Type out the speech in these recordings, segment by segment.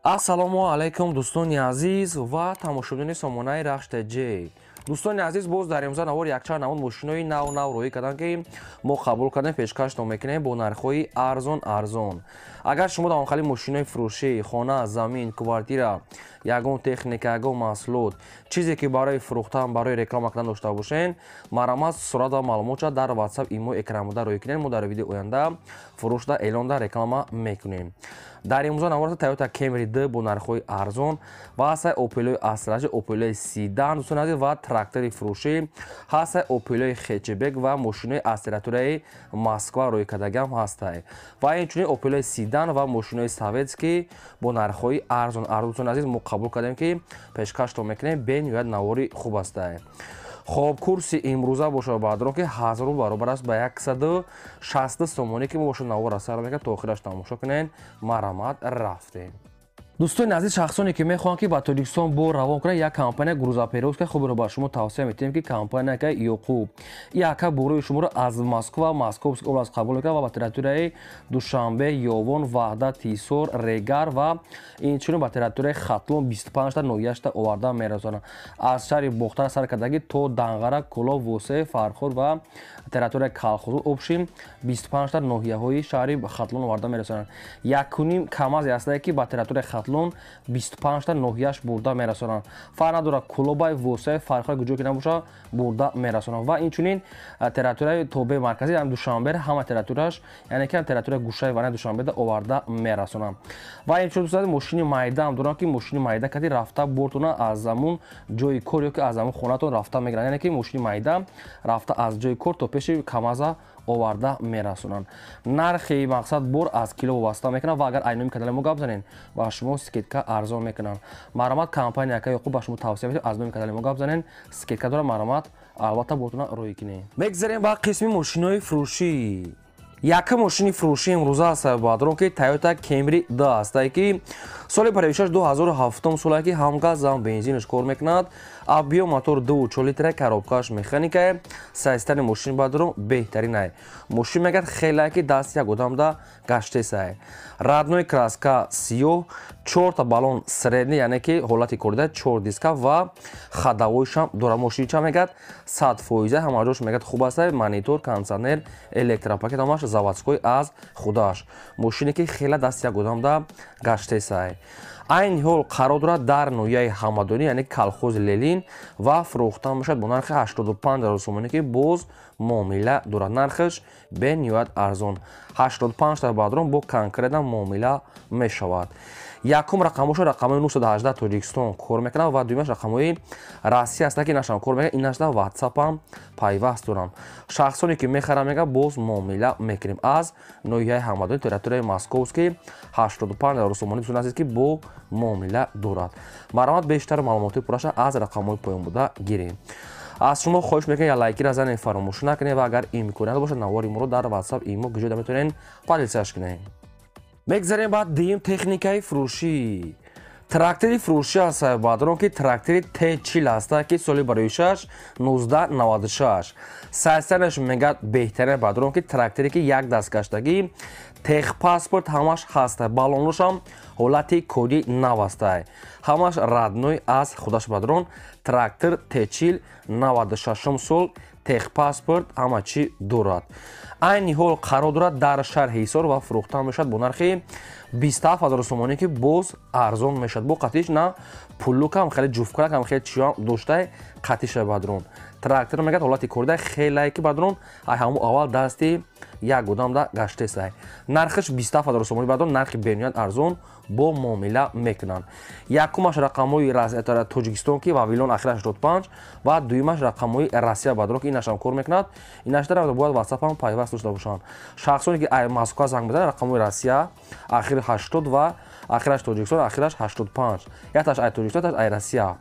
Ассалому алайкум, дӯстони азиз ва тамошобинони сомонаи Рахш ТЖ. Дӯстони азиз, боз дар имрӯза навор якчанд намуд мошинои нав нав роҳӣ карданд, ки мо қабул кардем, пешкаштон мекунем бо нархҳои арзон арзон. Агар шумо дар онхали мошинои фурӯшӣ, хона, замин, квартира, ягон техника, ягон маҳсулот, чизе ки барои фурӯхтан, барои реклама кардан дошта бошед, марҳамат, сурат ва маълумотша дар WhatsApp, имо, экранбуда роҳӣ кунед. Мо дар видеои оянда фурӯшда, эълонда, реклама мекунем. Дар имрӯза навор Toyota Camry 2 бо нархҳои арзон ва ҳастаи Opel Astra, Opel Sedan, дӯстони азиз, ва трактори фурӯшӣ ҳастаи, Opel хэтчбек ва мошинои аз территорияи Москва роҳӣ кардагиам ҳастай, ва инчунин Opel Sedan ва мошинои советский бо нархҳои арзон арзон, дӯстони азиз, мо қабул кардем, ки пешкаштон мекунем. Бениҳоят навори хуб ҳастай. Хоб, курси имрӯза бошад, баъдро ки 1000 рубл баробар аст ба 160 сомонӣ, ки мо бошад навора сар мекунем, то охираш тамошо кунед. Марҳамат, рафтем. Дӯстони азиз, шахсоне ки мехоҳанд, ки ба Тоҷикистон бор равон кунанд, як компания грузоперевозка хубро ба шумо тавсия метиҳем, ки компания Ёқуб. Яка борои шуморо аз Москва, Московский область қабул мекунад ва ба территорияи Душанбе, Ёвон, Ваҳдат, Ҳисор, Регар ва инчунин ба территорияи Хатлон 25та ноҳияшта оварда мерасонад. Аз шаҳри Бохтар сар кардагӣ то Данғара, Кӯлоб, Восеъ, Фархор ва территорияи Калхозу, общем 25та ноҳияҳои шаҳри Хатлон оварда мерасонанд. Якуним КамАЗе ҳастае, ки ба территорияи Хатлон 25та ноҳияш бурда мерасонанд. Фарқ надорад, Кӯлобай, Восеъ, Фархор, куҷо ки набошад, бурда мерасонанд. Ва инчунин территорияи тобеи марказӣ, Душанбе, ҳама территорияш, яъне ки территорияи гӯшаи ванаи Душанбеда оварда мерасонанд. Ва инчунин, дӯстони, мошини майдаам доранд, ки мошини майда кади рафта бортона аз замун ҷои кор ё ки аз замун хонатон рафта мегиранд, яъне ки мошини майда рафта аз ҷои кор то пеши КамАЗа оварда мерасонанд. Нархи мақсад бор аз кило вобаста мекунад ва агар айноми канали мо гап занед, ба шумо скидка арзон мекунанд. Марҳамат, компания ака Ёқуб ба шумо тавсия медиҳем, аз номи канали мо гап занед, скидка дорад. Марҳамат, албатта бортона роҳӣ кунед. Мегзарем ба қисми мошинои фурӯшӣ. Якум мошини фурӯшӣ имрӯза аст, баъдрон ки Toyota Camry 2 ҳастае, ки соли парвишаш 2007 солае, ки ҳам газ, ҳам бензинаш кор мекунад. Объём мотор 2,4 литра, коробкааш механикае. Состояние мошин, баъдрон, беҳтаринае. Мошин мегӯяд, хелае ки дасти як одамда гаштесае. Родной краска сиёҳ, чорта баллон средний, яъне ки ҳолати корида, чор диска ва ходовойшам дора. Мошинча мегӯяд, 100%, ҳамаҷош мегӯяд, хуб аст: монитор, кондиционер, электропакет, ҳамаш заводской аз худаш. Мошине ки хела дасти як одамда гаштесай. Айни ҳол қарор дорад дар ноҳияи Ҳамадонӣ, яъне колхози Ленин, ва фурӯхта мешавад бо нархи 85 ҳазор сомонӣ, ки боз муомила дорад. Нархаш бениҳоят арзон, 85 та, баъдрон, бо конкретно муомила мешавад. Якум рақамошо рақамҳои 918 Тоҷикистон кор мекунад ва дуюмаш рақамҳои Россия аст, ки инашам кор мекунад, инашда WhatsApp-ам пайваст дорам. Шахсоне ки мехарам, мега, боз муомила мекунем. Аз ноҳияи Ҳамадонӣ, территорияи Московский, 85 ҳазор сомонӣ, дӯстони азиз, ки бо муомила дорад. Марҳамат, бештар маълумоти пурраша аз рақамҳои поён буда гирем. Аз шумо хоҳиш мекунем, я лайкира занед, фаромӯш накунед ва агар имконият бошад, навори моро дар WhatsApp, имо, куҷода метавонед, поделиться кунед. Мегзарем ба дуюм техникаи фурӯшӣ. Трактори фурӯшӣ аст, баъдрон, ки трактори Т40 аста, ки соли бароишаш 1996. Состоянияш мегӯяд, беҳтарин, баъдрон, ки тракторе ки як дастгаштагӣ, техпаспорт ҳамаш ҳаста, баллоношам ҳолати коди нав ҳастай, ҳамаш родной аз худаш. Баъдрон, трактор Т40, 96 сол, техпаспорт, ҳама чӣ дорад. Айни ҳол қарор дорад дар шаҳри Ҳисор ва фурӯхта мешавад бо нархи 27 ҳазор сомонӣ, ки боз арзон мешавад. Бо қатиш на пулукам хеле ҷуфкаракам хеле чиём доштай қатиша. Бадрон, трактор мегӯяд, ҳолати корида хелае, ки, бадрон, ай ҳамун аввал дасти як одамда гаштесай. Нархаш 27 ҳазор сомонӣ, бадрон, нархи бениҳоят арзон, бо муомила мекунанд. Якумаш рақамҳои Тоҷикистон, ки Вавилон, ахир 85, ва дуюмаш рақамҳои Россия, бадрон, ки инашам кор мекунад. Инашдара бояд WhatsApp-ам пайваст дошта бошанд. Шахсоне ки Москва занг мезананд, рақамҳои Россия ахир 80 ва ахираш Тоҷикистон ахираш 85, якташ ай Тоҷикистон, якташ ай Россия.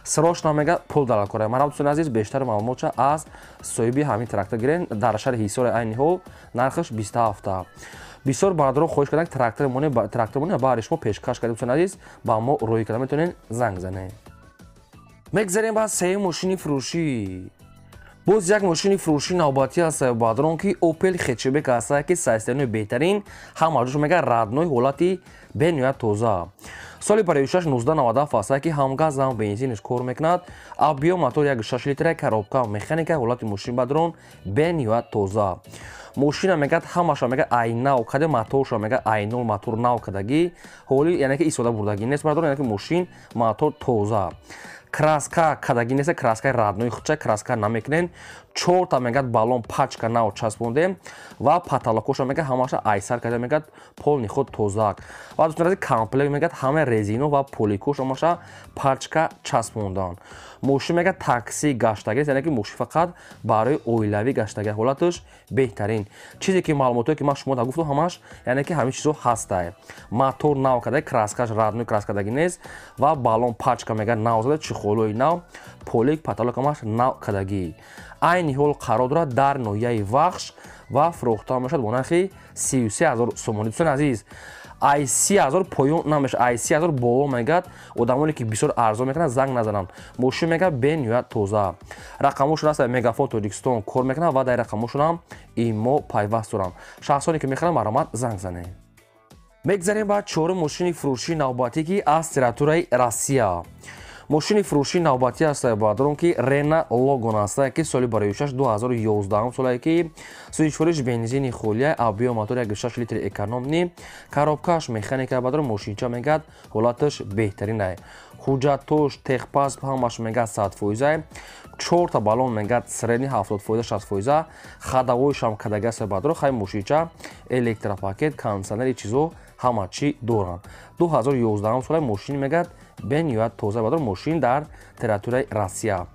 Срочно мега пул дар кора. Марҳамат, дӯстони азиз, бештар маълумотша аз соҳиби ҳамин трактор гирен. Дар шаҳри Ҳисори айни ҳол нархаш 27. Бисёр бародарон хоҳиш карданд, трактормоне баҳри шумо пешкаш кардем. Дӯстони азиз, ба мо роҳӣ карда метавонед, занг занед. Мегзарем ба сеюм мошини фурӯшӣ. Боз як мошини фурӯшӣ навбатӣ аст, баъдрон, ки Opel хэтчбек аст, ки состояние беҳтарин, ҳама ҷош мега родной, ҳолати бениҳоят тоза. Соли 56 1997 аст, ки ҳам газ, ҳам бензинаш кор мекунад. Объем мотор 1.6 литра, коробка механика, ҳолати мошин бадрон бениҳоят тоза. Мошина мегӯяд ҳамаша мегӯяд ай нав каде, моторша мегӯяд ай нол мотор нав кадагӣ, ҳоли яъне ки истода бурдагӣ нест бардор, яъне ки мошин мотор тоза. Краска кадагӣ нест, краскаи родной худша краска намекунен. Чорта мегӯяд баллон пачка нав часпондем ва потолокоша мегӯяд ҳамаша айсар карда, мегӯяд полный худ тозак. Ва дӯстони азиз, комплект мегӯяд ҳама резино ва поликош ҳамаша пачка часпондан. Мошин мегӯяд такси гаштагӣ, яъне ки мошин фақат барои оилавӣ гаштагӣ, ҳолаташ беҳтарин. Чизе ки маълумотое ки ман шумо да гуфтам ҳамаш, яъне ки ҳамин чизо ҳастай. Мотор нав када, краскаш родной краскадагӣ нест ва баллон пачка мегӯяд нав зада, чехолои нав, полик потолок ҳамаш нав кадагӣ. Айни ҳол қарор дорад дар ноҳияи Вахш ва фурӯхта мешавад бо нархи 33 000 сомонӣ. Дӯстони азиз, ай 30 000 поён намешавад, ай 30 000 боло мегӯяд. Одамоне ки бисёр арзон мекунанд, занг назананд. Мошин мегӯяд бениҳоят тоза. Рақамошон аст, Мегафон Тоҷикистон кор мекунад ва дар рақамошонам имо пайваст доранд. Шахсоне ки мехаранд, марҳамат занг занед. Мегзарем ба чорум мошини фурӯшии навбатӣ, ки аз территорияи Россия. Мошини фурӯшии навбатӣ аст баъдорон, ки Рена Логан аст, ки соли 56 2011 солае, ки сӯзишвориш бензини холия, объем мотор 1.6 литр экономный, коробкаш механика баъдор, мошинча мегӯяд ҳолаташ беҳтарин. Ҳуҷҷатош, техпаспорт ҳамаш мегӯяд 100%, чорта баллон мегӯяд средний 70%, 60%, ходовойшам кадаги аст баъдор. Хай мошинча электропакет, кондиционери, чизо ҳама чӣ доранд. 2011 сола мошин мегӯяд бениҳоят тоза бадор. Мошин дар территорияи Россия,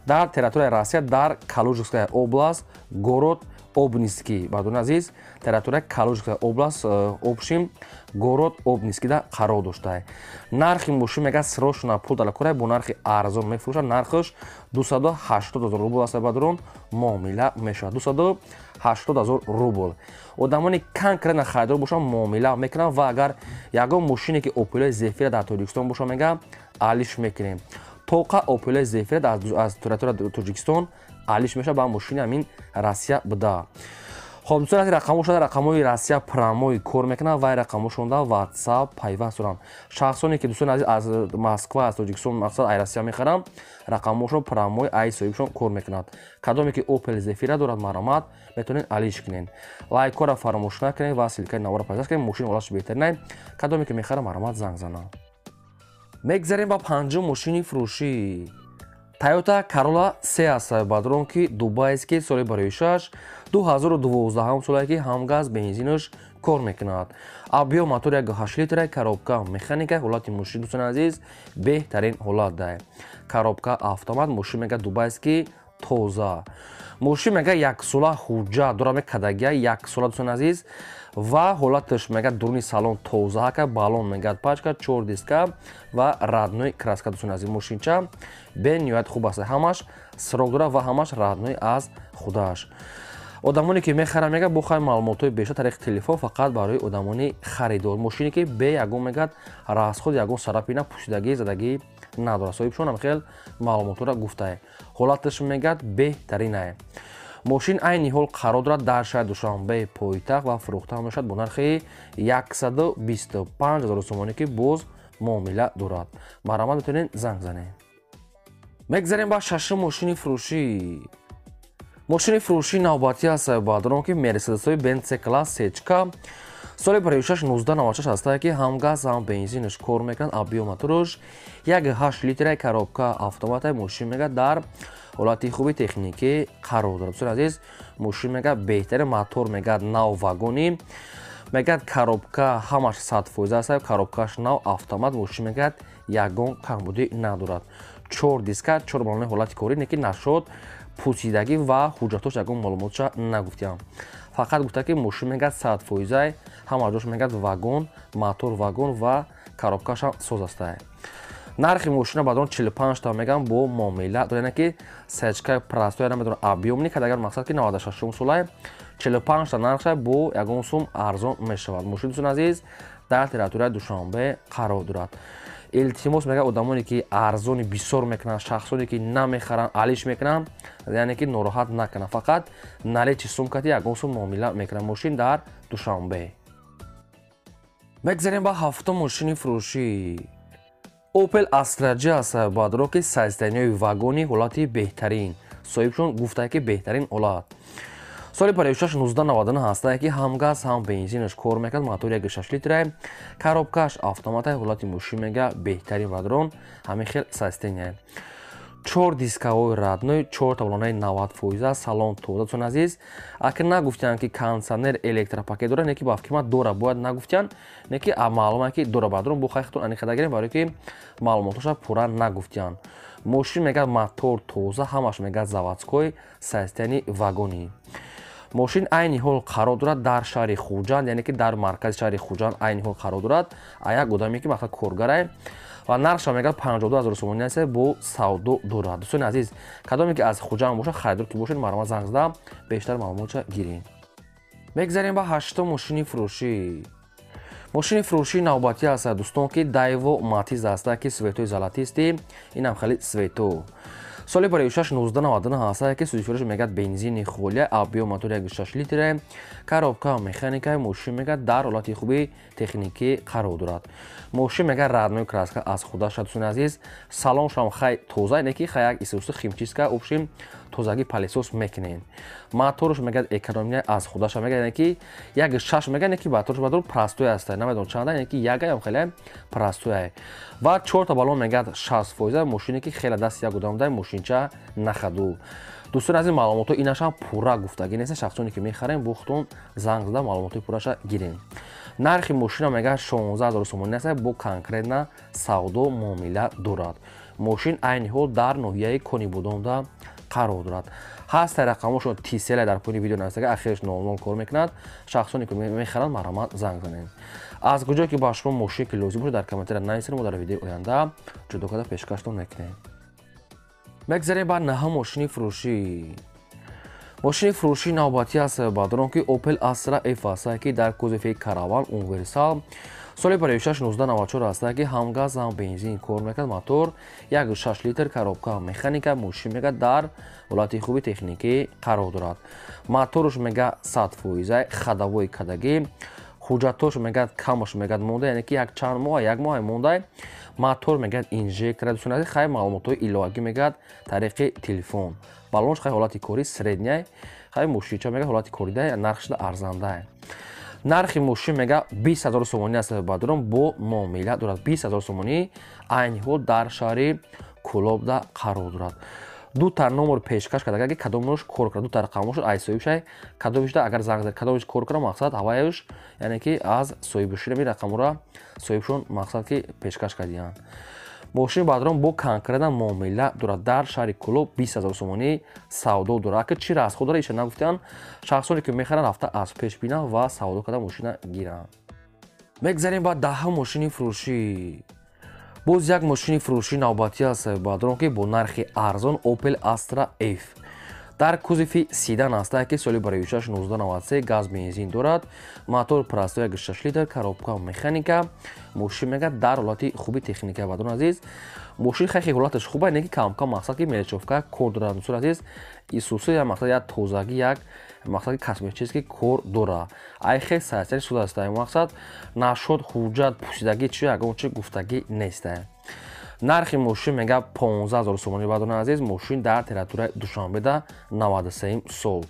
дар территорияи Россия, дар Калужская область, город Обнинский. Бардони азиз, территорияи Калужская область, общим город Обнинскида қарор доштаа. Нархи мошин мегӯяд срочно пул далакора, бо нархи арзон мефурӯшад. Нархаш 280 000 рубл аст бадрон, муомила мешавад. 280 000 рубл. Одамони конкретно харидор бошанд, муомила мекунанд ва агар ягон мошине ки Опелои Зефира дар Тоҷикистон бошад, мегӯяд алиш мекунем. Тоқа Опелои Зефира аз территорияи Тоҷикистон алиш мешавад ба мошини ҳамин Россия буда. Хоб дӯстон, рақамошон рақамҳои Россия прямой кор мекунанд ва рақамошонда WhatsApp пайваст доранд. Шахсоне ки, дӯстони азиз, аз Москва, аз Тоҷикистон, мақсад ай Россия мехаранд, рақамҳошон прямой ай соҳибшон кор мекунад. Кадоме ки Opel Zafira дорад, марҳамат, метавонед алиш кунед. Лайкҳоро фаромӯш накунед ва ссылкаи навора пайваст кунед. Мошин ҳолаташ беҳтарин. Кадоме ки мехарад, марҳамат занг занад. Мегзарем ба панҷум мошини фурӯшӣ. Toyota Corolla 3 аст бадрон, ки дубайский, соли 56 2012 солае, ки ҳам газ, бензинаш кор мекунад. Объем мотор 1.8 литра, коробка механика, ҳолати мошин, дӯстони азиз, беҳтарин ҳолат дае. Коробка автомат, мошин мегӯяд дубайский тоза. Мошин мегӯяд яксола ҳуҷҷат дорад, мекадагия яксола, дӯстони азиз, ва ҳолаташ мегӯяд дуруни салон тоза ҳака, баллон мегӯяд пачка, чор диска ва родной краска, дӯстони азиз. Мошинча бениҳоят хуб аст, ҳамаш срок дорад ва ҳамаш родной аз худаш. Одамоне ки мехаранд, мегӯяд бо хай маълумотҳои бештар тариқи телефон, фақат барои одамони харидор. Мошине ки бе ягон мегӯяд расход, ягон сарапина, пӯшидагӣ, задагӣ надорад. Соҳибшон ҳам хел маълумотҳоро гуфтае. Ҳолаташ мегӯяд беҳтаринае. Мошин айни ҳол қарор дорад дар шаҳри Душанбе, пойтахт, ва фурӯхта мешавад бо нархи 125 000 сомонӣ, ки боз муомила дорад. Марҳамат, метавонед занг занед. Мегзарем ба шашум мошини фурӯшӣ. Мошини фурӯшии навбатӣ аст баъдорон, ки Мерседесҳои Бенз C класс сечка, соли 56 1996 ҳастае, ки ҳам газ, ҳам бензинаш кор мекунад. Объем мотораш 1.8 литра, коробка автомата. Мошин мегӯяд дар ҳолати хуби техникӣ қарор дорад. Дӯстони азиз, мошин мегӯяд беҳтарин, мотор мегӯяд нав вагонӣ, мегӯяд коробка ҳамаш 100% аст, коробкаш нав, автомат. Мошин мегӯяд ягон камбудӣ надорад. Чор диска, чор баллони ҳолати корӣ, не ки нашод пусидагӣ ва ҳуҷҷатош ягон маълумотша нагуфтиям. Фақат гуфта, ки мошин мегӯяд 100%, ҳама ҷош мегӯяд вагон, мотор вагон ва коробкашам соз астае. Нархи мошина баъдон 45 та мегӯям, бо муомила дорад, ки сечкаи простой, намедонам объемный кад, агар мақсад ки 96 солае, 45 та нархша, бо ягон сум арзон мешавад. Мошин, дӯстони азиз, дар территорияи Душанбе қарор дорад. Илтимос, мегӯяд, одамоне ки арзони бисёр мекунанд, шахсоне ки намехаранд, алиш мекунанд, яъне ки нороҳат накунанд, фақат наличный сумкати ягон сум муомила мекунанд. Мошин дар Душанбе. Мегзарем ба ҳафтум мошини фурӯшӣ. Opel Astra G аст баъдро ки состоянияи вагони ҳолати беҳтарин. Соҳибшон гуфта ки беҳтарин ҳолат. Соли 56 1999 ҳаста ки ҳам газ ҳам бензинаш кор мекард, мотор 1.6 литра, коробкаш автомата, ҳолати мошин мега беҳтарин бадрон, ҳамин хел состояние. 4 дискаҳои родной, 4 таблонаи 90%, салон тоза. Дӯстони азиз, акр нагуфтиянд ки кондиционер электропакет дорад, не ки ба фикри ман дора, бояд нагуфтиянд, не ки маълума ки дора бадрон, бо хайхтон ани хада гирем, барои ки маълумотоша пурра нагуфтиянд. Мошин мега мотор тоза, ҳамаш мега заводской, состояние вагони. Мошин айни ҳол қарор дорад дар шаҳри Хуҷанд, яъне ки дар маркази шаҳри Хуҷанд айни ҳол қарор дорад. Як одаме ки мақсад коргарае ва нархша мегӯяд 52 000 сомонӣ аст, бо савдо дорад. Дӯстони азиз, кадоме ки аз Хуҷанд бошад, харидор ки бошед, марҳамат занг зада бештар маълумотша гиред. Мегзарем ба ҳаштум мошини фурӯшӣ. Мошини фурӯшии навбатӣ аст дӯстон ки Daewoo Matiz аст ки светои золотистый, инам хеле свето. Соли 56 1999 ҳаст ки судифурӯш мегӯяд бензини холия, объем мотор 1.6 литра, коробка механика, мошин мегӯяд дар ҳолати хуби техникӣ қарор дорад. Мошин мегӯяд родной краска аз худаша. Дӯстони азиз, салоншам хай тоза, не ки хай як исусу химчистка, общем тозагӣ пылесос мекунем. Моторш мегӯяд экономия аз худаша, мегӯяд ки 1.6 мегӯяд, не ки моторш бадор простой аст, намедонам чанда, не ки ягаям хеле простой. Ва 4 та баллон мегӯяд 60%, мошине ки хеле даст як одам дай мошинча нахаду. Дӯстони азиз, маълумотҳо инашам пурра гуфтагӣ нест, шахсоне ки мехарем бо худтон занг зада маълумотҳои пурраша гирем. Нархи мошина мегӯяд 16 000 сомонӣ аст, бо конкретно савдо муомила дорад. Мошин айни ҳол дар ноҳияи Конибодомда қарор дорад. Ҳаст рақамошон тисела дар поини видео нависага, ахираш 00 кор мекунад. Шахсоне ки мехаранд, марҳамат занг занед. Аз куҷо ки ба шумо мошин ки лозим бошад, дар комментария нависед, мо дар видеои оянда ҷудо карда пешкаштон мекунем. Мегзарем ба наҳум мошини фурӯшӣ. Мошини фурӯшии навбатӣ аст баъдорон ки Opel Astra F аст ки дар кузови Караван универсал, соли 56 1994 аст ки ҳам газ ҳам бензин кор мекард, мотор 1.6 литр, коробка механика, мошин мега дар ҳолати хуби техникӣ қарор дорад. Моторш мега 100%, ходовой кадагӣ, ҳуҷҷатош мегӯяд камаш мегӯяд монда, яъне ки як чанд моҳ, як моҳ монда. Мотор мегӯяд инжектор. Дӯстони азиз, хай маълумотҳои иловагӣ мегӯяд тариқи телефон. Баллонш хай ҳолати кори средняй, хай мошинча мегӯяд ҳолати корида, нархшда арзанда. Нархи мошин мегӯяд 20 000 сомонӣ аст, бадрон бо муомила дорад. 20 000 сомонӣ айни ҳол дар шаҳри Кӯлобда қарор дорад. Ду та номер пешкаш кард, агар ки кадомаш кор кард, ду та рақамош ай соҳибшай, кадомишда агар занг зад, кадомиш кор кард, мақсад ҳаваяш, яъне ки аз соҳибшон ин рақамора соҳибшон мақсад ки пешкаш кардиянд. Мошини баъдрон бо конкретно муомила дорад, дар шаҳри Кӯлоб 20 000 сомонӣ савдо дорад. Акр чӣ расход дорад, иша нагуфтиянд. Шахсоне ки мехаранд, рафта аз пеш бинанд ва савдо карда мошина гиранд. Мегзарем ба даҳум мошини фурӯшӣ. Боз як мошини фурӯшии навбатӣ аст баъдрон ки бо нархи арзон Opel Astra F дар кузови седан аст ки соли 56 1993, газ бензин дорад, мотор простой 1.6 литр, коробка механика, мошин мегӯяд дар ҳолати хуби техника. Баъдрон азиз, мошин хеле ҳолаташ хуба, не ки камкам мақсад ки мелочёвка кор дорад. Дӯстони азиз, исуси як мақсад як тозагӣ, як мақсад ки косметический кор дорад. Ай хел сарсари суд аст, мақсад нашуд ҳуҷҷат пӯсидагӣ чи ягон чи гуфтагӣ нест. Нархи мошин мегӯяд 15 000 сомонӣ. Баъдони азиз, мошин дар территорияи Душанбеда 93 сол.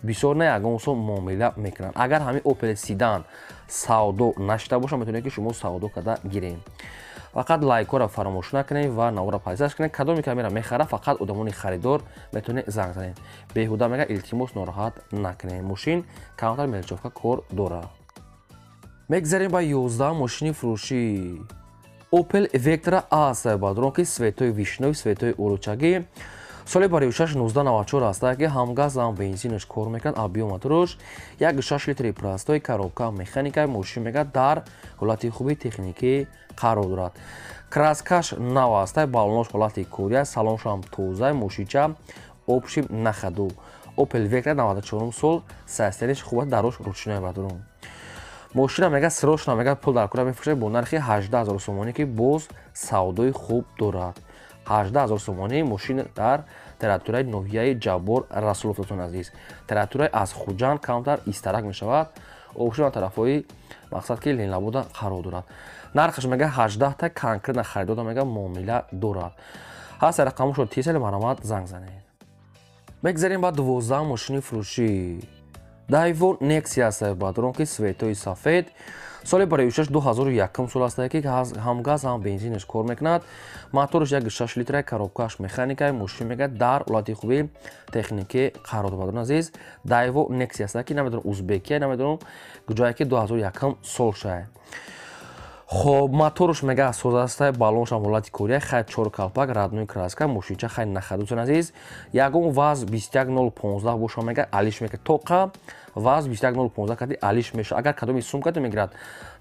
Бисёр на ягон сол муомила мекунанд. Агар ҳамин Opel седан савдо нашида бошад, метавонед ки шумо савдо карда гиред. Фақат лайкҳоро фаромӯш накунед ва навора подписаться кунед. Кадоме ки амира мехарад, фақат одамони харидор метавонед занг занед. Беҳуда мегӯяд илтимос нороҳат накунед. Мошин камтар мелочёвка кор дорад. Мегзарем ба 11 мошини фурӯшӣ. Opel Vectra A аст баъдрон ки светои вишнёвый, светои уручагӣ, соли 56 1994 аст ки ҳам газ ҳам бензинаш кор мекунад, объем моторш 1.6 литри простой, коробка механика, мошин мегӯяд дар ҳолати хуби техникӣ қарор дорад. Краскаш нав аст, баллонош ҳолати кория, салоншам тоза, мошинча общем на ходу. Opel Vectra 94 сол, состоянияш хуб аст, дарош ручной бадрон. Мошина мегӯяд срочно мегӯяд пул дар кора мефурӯшад бо нархи 18 000 сомонӣ ки боз савдои хуб дорад. 18 000 сомонӣ мошин дар территорияи ноҳияи Ҷаббор Расулов. Дӯстони азиз, территорияи аз Хуҷанд камтар истарак мешавад, обши тарафҳои мақсад ки Ленинобода қарор дорад. Нархаш мега 18 та конкретно харидода мега муомила дорад. Ҳаст рақамошо тисел, марҳамат занг занед. Мегзарем ба 12 мошини фурӯшӣ. Дайво Нексия аст, бадрон ки светои сафед, соли барои 2001 сол аст, ки ҳам газ ҳам бензинаш кор мекунад. Мотораш 1.6 литра, коробкааш механика, мошин мега дар ҳолати хуби техникӣ қарор дорад. Азиз, Дайво Нексия аст, ки намедонам Узбекия, намедонам куҷое, ки 2001 сол шай. Хоб, моторш мега соз аст, баллонш ҳам ҳолати кория, хай чор калпак, родной краска, мошинча хай нахад. Дӯстони азиз, ягон ВАЗ 21015 боша мега алиш мека, тоқа ВАЗ 21015 кади алиш меша. Агар кадоми сум кади мегирад,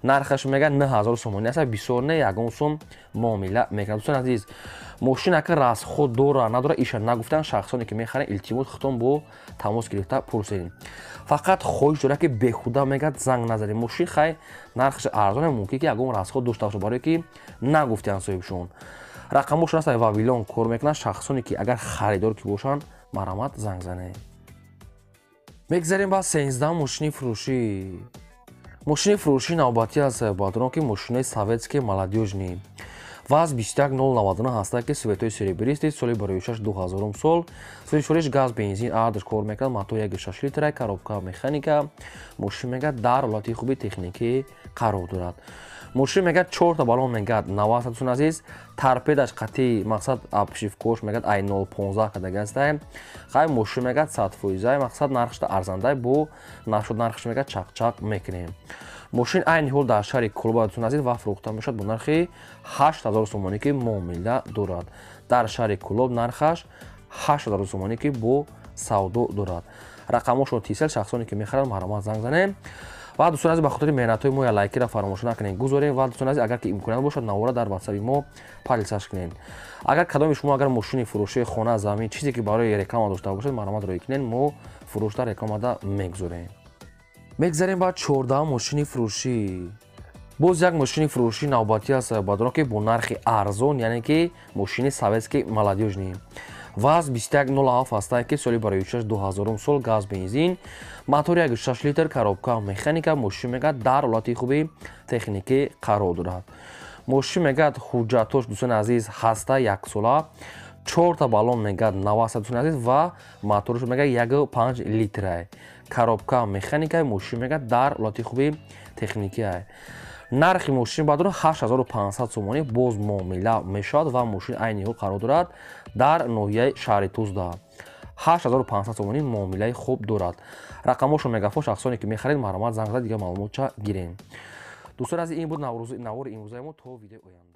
нархаш мега 9000 сомонӣ аст, бисёр не, ягон сум муомила мекунад. Дӯстони азиз, мошин ака расход дора надора иша нагуфтан, шахсоне ки мехаранд, илтимос, худтон бо тамос гирифта пурсед. Фақат хоҳиш дора, ки бехуда мегад занг назанед. Мошин хай нархаш арзоне, мумкин ки ягон расход дошта бошад, барое ки нагуфтианд соҳибшон. Рақамошон аст, Вавилон кор мекунад. Шахсоне ки агар харидор ки бошанд, марҳамат занг занед. Мегзарем ба 13 мошини фурӯшӣ. Мошини фурӯшӣ навбатӣ аст, бадрон ки мошинои советский молодёжный. ВАЗ 21099 ҳаста, ки светои серебристый, соли барои 2000 сол. Сӯзишвориш газ, бензин ардаш кор мекунад, мотор 1.6 литра, коробка механика, мошин мега дар ҳолати хуби техникӣ қарор дорад. Мошин мегад чорта баллон мегад 90, дӯстони азиз, торпедаш қатъи мақсад обшивкош мегад ай 015 кадаги астай. Хай мошин мегад 100%, мақсад нархшда арзандай, бо нашуд нархш мегад чақчақ мекунем. Мошин айни ҳол дар шаҳри Кулоба, дӯстони азиз, ва фурӯхта мешавад бо нархи 8000 сомонӣ, ки муомила дорад. Дар шаҳри Кулоб нархаш 8000 сомонӣ, ки бо савдо дорад. Рақамошро тисел, шахсоне ки мехаранд, марҳамат занг занем. Ва дӯстони азиз, ба хотири меҳнатҳои мо я лайкира фаромӯш накунед, гузорем. Ва дӯстони азиз, агар ки имконият бошад, навора дар ватсаби мо поделиться кунед. Агар кадоми шумо агар мошини фурӯшии, хона, замин, чизе ки барои реклама дошта бошед, марҳамат роӣ кунед, мо фурӯшда рекламада мегузорем. Мегзарем ба 14 мошини фурӯшӣ. Боз як мошини фурӯшӣ навбатӣ аст, бадрон ки бо нархи арзон, яъне ки мошини советский молодёжный. ВАЗ 2107 ҳаста, ки соли барои 2000 сол, газ, бензин, мотор 1.6 литр, коробка механика, мошин мегад дар ҳолати хуби техникӣ қарор дорад. Мошин мегад ҳуҷҷатош, дӯстони азиз, ҳаста яксола, чорта баллон мегад 90, дӯстони азиз, ва моторш мегад 1.5 литрай. Коробка механика, мошин мегад дар ҳолати хуби техникӣ. Нархи мошин баъдро 8500 сомонӣ, боз муомила мешавад ва мошин айни ҳол қарор дорад дар ноҳияи шаҳри Тузда. 8500 сомонӣ муомилаи хуб дорад. Рақамошо мегафон, шахсоне ки мехаред, марҳамат занг зада дигар маълумотча гирем. Дӯстони азиз, ин буд навори имрӯзаи мо. То видеои оянда.